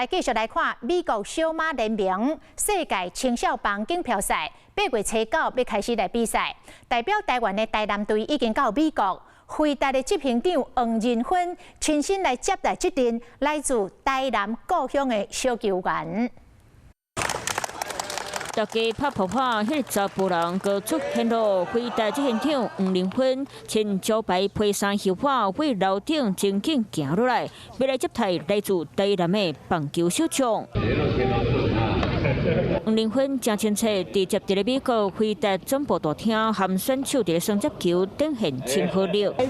來繼續來看美國小馬聯盟世界青少棒錦標賽，8月初九欲開始來比賽，代表台灣的台南隊已經到美國。輝達的執行長黃仁勳親身來接待這陣來自台南故鄉的小球員。大家拍噗仔，彼個查埔人閣出現囉。輝達執行長黃仁勳穿招牌皮衫袖袷，對樓頂前景行落來，欲來接待來自台南的棒球小將。黃仁勳誠親切，直接佇咧美國輝達總部大廳，和選手佇咧雙接球展現親和力。 OK，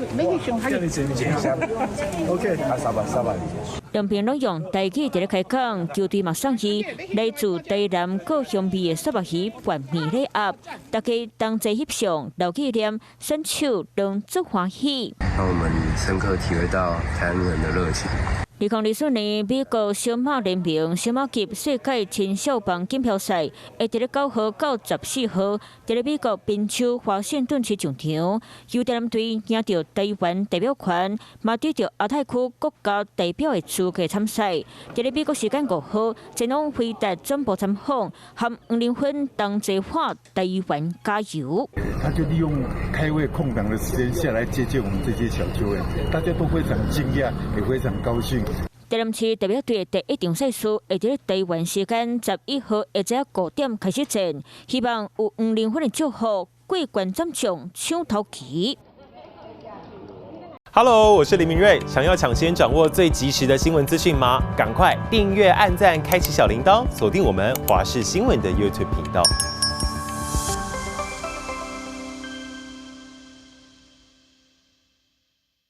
兩邊攏用台語佇咧開講，球隊嘛送伊來自台南故鄉味的虱目魚拌麵禮盒，大家同齊翕相留紀念，選手攏足歡喜。讓我們深刻體會到台灣人的熱情。2024年美國小馬聯盟小馬級世界青少棒錦標賽，會佇咧9號到14號，佇咧美國賓州華盛頓市上場。由台南隊贏著台灣代表權，嘛得著亞太區國家代表的資格參賽。佇咧美國時間5號，前往輝達總部參訪，和黃仁勳同齊喊台灣加油。他就利用開會空檔的時間下來接見我們這些小球員，大家都非常驚訝，也非常高興。台南市代表隊的第一場賽事會佇咧台灣時間11號下晝5點開始戰，希望有黃仁勳的祝福，過關斬將搶頭旗。 Hello，我是林明瑞，想要搶先掌握最及時的新聞資訊嗎？趕快訂閱、按讚、開啟小鈴鐺，鎖定我們華視新聞的 YouTube 頻道。